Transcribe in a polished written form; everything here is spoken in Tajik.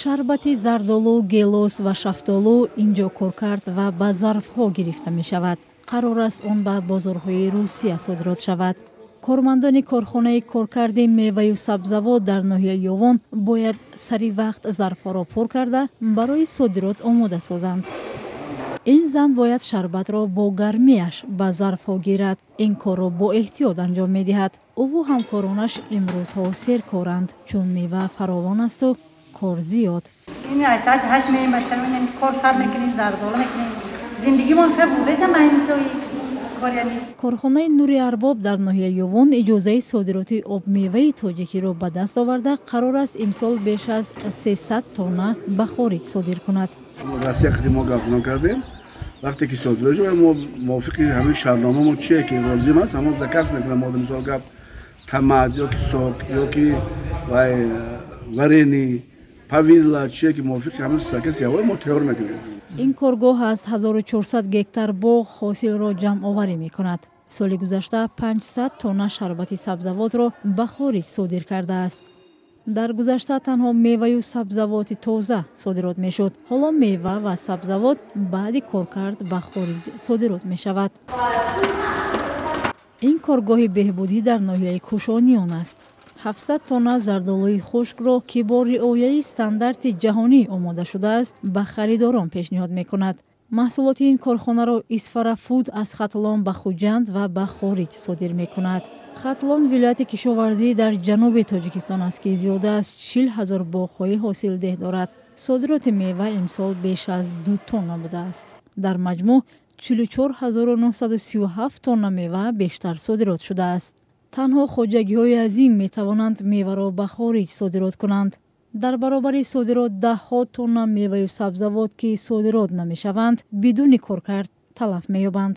Шарбати зардолу, гелос ва шафтолу ин ҷо коркард ва ба зарфҳо гирифта мешавад. Қарор аст, он ба бозорҳои Русия содирот шавад. Кормандони корхонаи коркарди меваю сабзавот дар ноҳияи Ёвон бояд сари вақт зарфҳоро пур карда, барои содирот омода созанд. Ин зан бояд шарбатро бо гармиаш ба зарфҳо гирад. Ин корро бо эҳтиёт анҷом медиҳад. Ӯву ҳамкоронаш имрӯзҳо серкоранд, чун мева фаровон асту кор зиёд. Соати 8 меем, бачаҳо, кор сар мекунем, зардола мекунем. Зиндагимон хел будеса маҳимисои. Корхонаи Нури Арбоб дар ноҳияи Ёвон иҷозаи содироти обмеваи тоҷикиро ба даст оварда, қарор аст, имсол беш аз 300 тонна ба хориҷ содир кунад. Россия қати мо гапзанон кардем. Вақте ки содирот шуд, мо мувофиқи ҳамин шартномамо, чие ки лозим аст, ҳамон заказ мекунам. Мо, мисол гап, томат ё ки сок, ё ки вай варенье, повидло, чие ки мувофиқи ҳамин заказ явои мо тайёр мекунем. Ин коргоҳ аз 1400 гектар боғ ҳосилро ҷамъоварӣ мекунад. Соли гузашта 500 тонна шарбати сабзавотро ба хориҷ содир кардааст. Дар гузашта танҳо меваю сабзавоти тоза содирот мешуд. Ҳоло мева ва сабзавот баъди коркард ба хориҷ содирот мешавад. Ин коргоҳи беҳбудӣ дар ноҳияи Кӯшониён аст. 700 тонна зардолуи хушкро, ки бо риояи стандарти ҷаҳонӣ омода шудааст, ба харидорон пешниҳод мекунад. Маҳсулоти ин корхонаро Исфарафуд аз Хатлон ба Хуҷанд ва ба хориҷ содир мекунад. Хатлон вилояти кишоварзӣ дар ҷануби Тоҷикистон аст, ки зиёда аз 40 000 боғҳои ҳосилдеҳ дорад. Содироти мева имсол беш аз 2 тонна будааст. Дар маҷмӯъ 44 937 тонна мева бештар содирот шудааст. Танҳо хоҷагиҳои азим метавонанд меваро ба хориҷ содирот кунанд. Дар баробари содирот, даҳҳо тонна меваю сабзавот, ки содирот намешаванд, бидуни коркард талаф меёбанд.